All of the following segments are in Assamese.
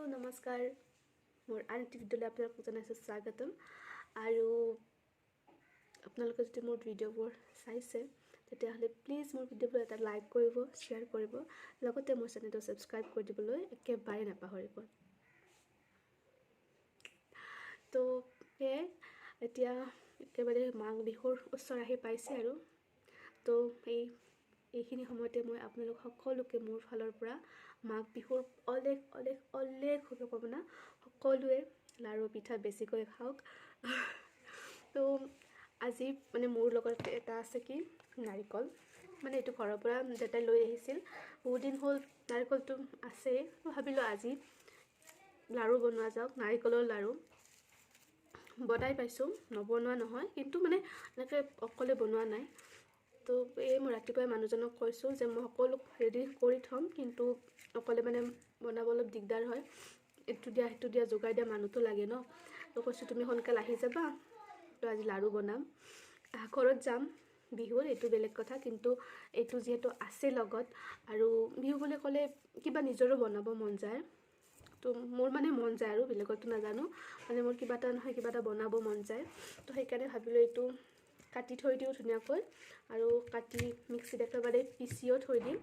নমস্কাৰ, মোৰ আন এটি ভিডিঅ'লৈ আপোনালোকক জনাইছোঁ স্বাগতম। আৰু আপোনালোকে যদি মোৰ ভিডিঅ'বোৰ চাইছে, তেতিয়াহ'লে প্লিজ মোৰ ভিডিঅ'বোৰ এটা লাইক কৰিব, শ্বেয়াৰ কৰিব, লগতে মোৰ চেনেলটো ছাবস্ক্ৰাইব কৰি দিবলৈ একেবাৰে নাপাহৰিব। তো সেয়াই, এতিয়া একেবাৰে মাঘ বিহুৰ ওচৰ আহি পাইছে আৰু তো এইখিনি সময়তে মই আপোনালোক সকলোকে মোৰ ফালৰ পৰা মাঘ বিহুৰ অলেখ অলেখ অলেখ শুভকামনা। সকলোৱে লাড়ু পিঠা বেছিকৈ খাওক। তো আজি মানে মোৰ লগত এটা আছে কি নাৰিকল, মানে এইটো ঘৰৰ পৰা দেউতাই লৈ আহিছিল, বহুত দিন হ'ল নাৰিকলটো আছেই। ভাবিলোঁ আজি লাড়ু বনোৱা যাওক, নাৰিকলৰ লাড়ু বনাই পাইছোঁ, নবনোৱা নহয়, কিন্তু মানে এনেকৈ অকলে বনোৱা নাই। তো এই মই ৰাতিপুৱাই মানুহজনক কৈছোঁ যে মই সকলো ৰেডি কৰি থ'ম, কিন্তু অকলে মানে বনাব অলপ দিগদাৰ হয়, এইটো দিয়া সেইটো দিয়া যোগাৰ দিয়া মানুহটো লাগে ন। তো কৈছোঁ তুমি সোনকালে আহি যাবা, তো আজি লাড়ু বনাম, ঘৰত যাম বিহুৰ, এইটো বেলেগ কথা, কিন্তু এইটো যিহেতু আছে লগত, আৰু বিহু বুলি ক'লে কিবা নিজৰো বনাব মন যায়। তো মোৰ মানে মন যায় আৰু বেলেগতো নাজানো, মানে মোৰ কিবা এটা নহয় কিবা এটা বনাব মন যায়। তো সেইকাৰণে ভাবিলোঁ এইটো কাটি থৈ দিওঁ ধুনীয়াকৈ, আৰু কাটি মিক্সিত একেবাৰে পিচিও থৈ দিম,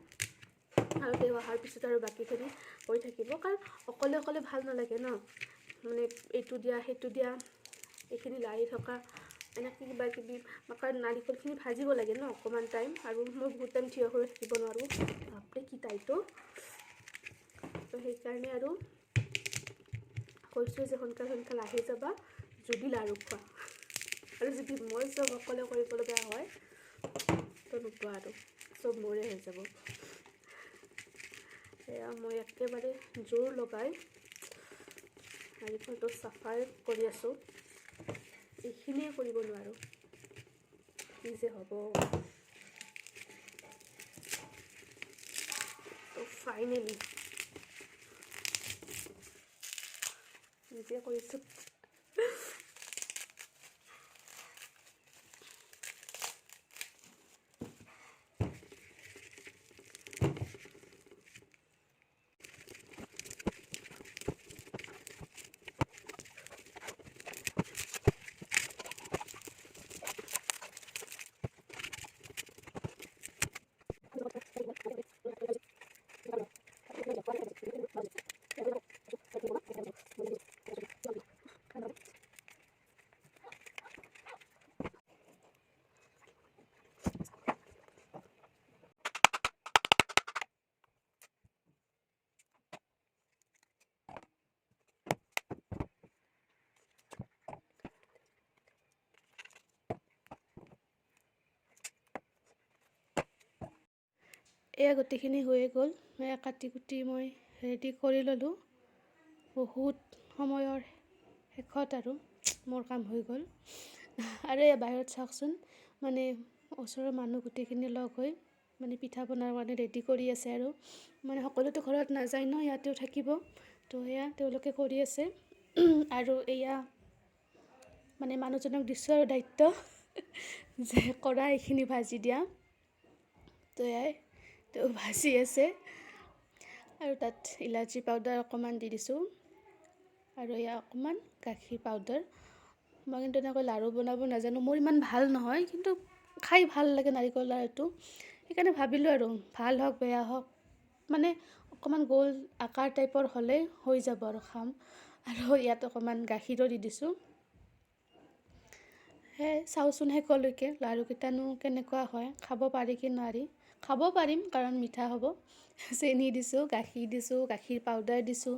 আৰু তেওঁ অহাৰ পিছত আৰু বাকীখিনি কৰি থাকিব, কাৰণ অকলে অকলে ভাল নালাগে ন, মানে এইটো দিয়া সেইটো দিয়া এইখিনি লাৰি থকা এনেকৈ কিবা কিবি, কাৰণ নাৰিকলখিনি ভাজিব লাগে ন অকণমান টাইম, আৰু মই বহুত টাইম থিয় হৈ থাকিব নোৱাৰোঁ, বাপৰে কি টাইটো। তো সেইকাৰণে আৰু কৈছোঁ যে সোনকালে সোনকালে আহি যাবা যদি লাড়ু খোৱা, আৰু যদি মই চব অকলে কৰিব লগা হয় তো নোপোৱা আৰু চব মোৰে হৈ যাব। সেয়া মই একেবাৰে জোৰ লগাই নাৰিকলটো চাফাই কৰি আছোঁ, এইখিনিয়ে কৰিব নোৱাৰোঁ, কি যে হ'ব। তো ফাইনেলি নিজে কৰিছোঁ। এয়া গোটেইখিনি হৈয়ে গ'ল, এয়া কাটি কুটি মই ৰেডি কৰি ল'লোঁ। বহুত সময়ৰ শেষত আৰু মোৰ কাম হৈ গ'ল। আৰু এয়া বাহিৰত চাওকচোন, মানে ওচৰৰ মানুহ গোটেইখিনি লগ হৈ মানে পিঠা বনাৰ কাৰণে ৰেডি কৰি আছে, আৰু মানে সকলোতো ঘৰত নাযায় ন, ইয়াতেও থাকিব, তো সেয়া তেওঁলোকে কৰি আছে। আৰু এয়া মানে মানুহজনক দিছোঁ আৰু দায়িত্ব যে কৰা এইখিনি ভাজি দিয়া, তো এয়াই তেওঁ ভাজি আছে। আৰু তাত ইলাচি পাউডাৰ অকণমান দি দিছোঁ, আৰু এয়া অকণমান গাখীৰ পাউডাৰ। মই কিন্তু এনেকৈ লাড়ু বনাব নাজানো, মোৰ ইমান ভাল নহয়, কিন্তু খাই ভাল লাগে নাৰিকল লাড়ুটো, সেইকাৰণে ভাবিলোঁ আৰু ভাল হওক বেয়া হওক মানে অকণমান গোল আকাৰ টাইপৰ হ'লে হৈ যাব আৰু খাম। আৰু ইয়াত অকণমান গাখীৰো দি দিছোঁ। সেয়াই চাওঁচোন শেষলৈকে লাড়ুকেইটানো কেনেকুৱা হয়, খাব পাৰি কি নোৱাৰি। খাব পাৰিম কাৰণ মিঠা হ'ব, চেনি দিছোঁ, গাখীৰ দিছোঁ, গাখীৰ পাউডাৰ দিছোঁ,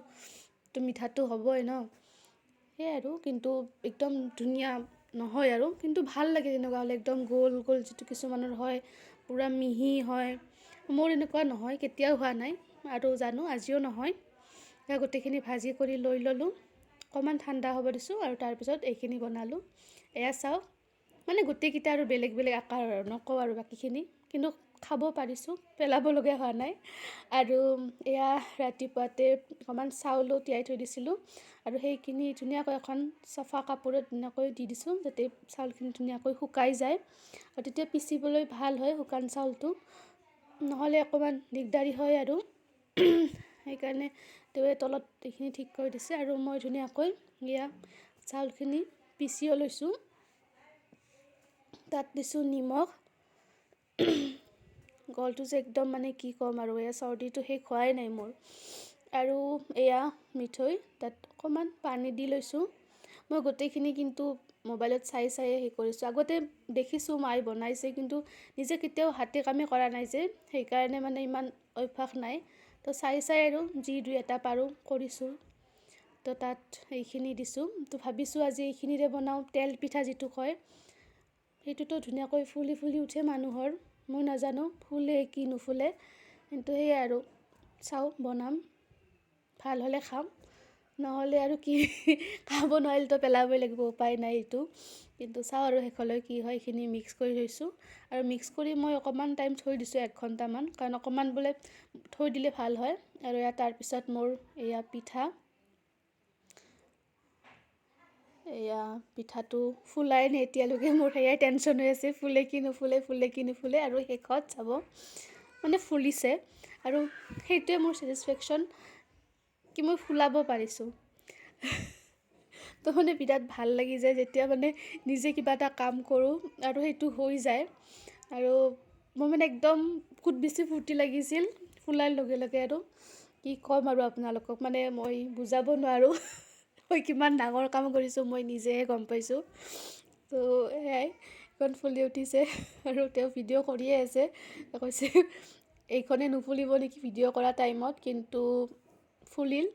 তো মিঠাটো হ'বই ন। সেয়াই আৰু, কিন্তু একদম ধুনীয়া নহয় আৰু, কিন্তু ভাল লাগে তেনেকুৱা হ'লে, একদম গোল গোল যিটো কিছুমানৰ হয় পূৰা মিহি হয়, মোৰ এনেকুৱা নহয়, কেতিয়াও হোৱা নাই আৰু জানো আজিও নহয়। গোটেইখিনি ভাজি কৰি লৈ ল'লোঁ, অকণমান ঠাণ্ডা হ'ব দিছোঁ, আৰু তাৰপিছত এইখিনি বনালোঁ। এয়া চাওক, মানে গোটেইকেইটা আৰু বেলেগ বেলেগ আকাৰ আৰু নকওঁ আৰু বাকীখিনি, কিন্তু খাব পাৰিছোঁ, পেলাব লগীয়া হোৱা নাই। আৰু এয়া ৰাতিপুৱাতে অকণমান চাউলো তিয়াই থৈ দিছিলোঁ, আৰু সেইখিনি ধুনীয়াকৈ এখন চফা কাপোৰত ধুনীয়াকৈ দি দিছোঁ যাতে চাউলখিনি ধুনীয়াকৈ শুকাই যায়, আৰু তেতিয়া পিচিবলৈ ভাল হয় শুকান চাউলটো, নহ'লে অকণমান দিগদাৰী হয় আৰু। সেইকাৰণে তেওঁৱে তলত এইখিনি ঠিক কৰি দিছে। আৰু মই ধুনীয়াকৈ এয়া চাউলখিনি পিচিও লৈছোঁ। তাত দিছোঁ নিমখ। গলটো যে একদম মানে কি ক'ম আৰু, এয়া চৰ্দিটো শেষ হোৱাই নাই মোৰ। আৰু এয়া মিঠৈ, তাত অকণমান পানী দি লৈছোঁ। মই গোটেইখিনি কিন্তু মোবাইলত চাই চায়ে হেৰি কৰিছোঁ। আগতে দেখিছোঁ মায়ে বনাইছে, কিন্তু নিজে কেতিয়াও হাতে কামে কৰা নাই যে, সেইকাৰণে মানে ইমান অভ্যাস নাই। তো চাই চাই আৰু যি দুই এটা পাৰোঁ কৰিছোঁ। তো তাত এইখিনি দিছোঁ। তো ভাবিছোঁ আজি এইখিনিৰে বনাওঁ তেল পিঠা যিটো কয়, সেইটোতো ধুনীয়াকৈ ফুলি ফুলি উঠে মানুহৰ। মই নাজানো ফুলে কি নুফুলে, কিন্তু সেয়াই আৰু চাওঁ বনাম, ভাল হ'লে খাম, নহ'লে আৰু কি, খাব নোৱাৰিলেতো পেলাবই লাগিব, উপায় নাই এইটো। কিন্তু চাওঁ আৰু শেষলৈ কি হয়। এইখিনি মিক্স কৰি থৈছোঁ আৰু মিক্স কৰি মই অকণমান টাইম থৈ দিছোঁ, 1 ঘণ্টামান, কাৰণ অকণমান বোলে থৈ দিলে ভাল হয়। আৰু এয়া তাৰপিছত মোৰ এয়া পিঠা, এয়া পিঠাটো ফুলাই নাই এতিয়ালৈকে। মোৰ সেয়াই টেনশ্যন হৈ আছে, ফুলে কি নুফুলে, ফুলে কি নুফুলে। আৰু শেষত চাব মানে ফুলিছে, আৰু সেইটোৱে মোৰ ছেটিছফেকশ্যন কি মই ফুলাব পাৰিছোঁ। তো মানে বিৰাট ভাল লাগি যায় যেতিয়া মানে নিজে কিবা এটা কাম কৰোঁ আৰু সেইটো হৈ যায়। আৰু মই মানে একদম বহুত বেছি ফূৰ্তি লাগিছিল ফুলাৰ লগে লগে। আৰু কি ক'ম আৰু আপোনালোকক, মানে মই বুজাব নোৱাৰোঁ মই কিমান ডাঙৰ কাম কৰিছোঁ, মই নিজেহে গম পাইছোঁ। তো সেয়াই, এইখন ফুলি উঠিছে আৰু তেওঁ ভিডিঅ' কৰিয়ে আছে। কৈছে এইখনে নুফুলিব নেকি ভিডিঅ' কৰা টাইমত, কিন্তু ফুলিল।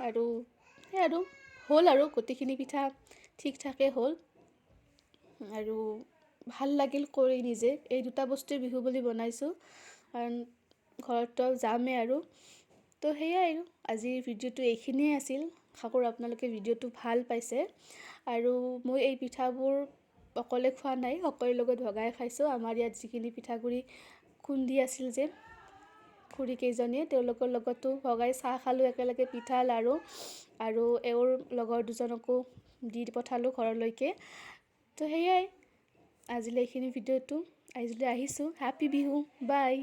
আৰু সেই আৰু হ'ল আৰু গোটেইখিনি পিঠা ঠিক ঠাকে হ'ল আৰু ভাল লাগিল কৰি নিজে। এই দুটা বস্তুৱে বিহু বুলি বনাইছোঁ, কাৰণ ঘৰততো যামেই আৰু। তো সেয়াই আৰু আজিৰ ভিডিঅ'টো এইখিনিয়ে আছিল। আশা কৰোঁ আপোনালোকে ভিডিঅ'টো ভাল পাইছে। আৰু মই এই পিঠাবোৰ অকলে খোৱা নাই, সকলোৰে লগত ভগাই খাইছোঁ। আমাৰ ইয়াত যিখিনি পিঠাগুড়ি খুন্দি আছিল যে খুৰী কেইজনীয়ে, তেওঁলোকৰ লগতো ভগাই চাহ খালোঁ একেলগে, পিঠা লাড়ু, আৰু এওঁৰ লগৰ দুজনকো দি পঠালোঁ ঘৰলৈকে। তো সেয়াই আজিলৈ এইখিনি ভিডিঅ'টো, আজিলৈ আহিছোঁ। হেপী বিহু, বাই।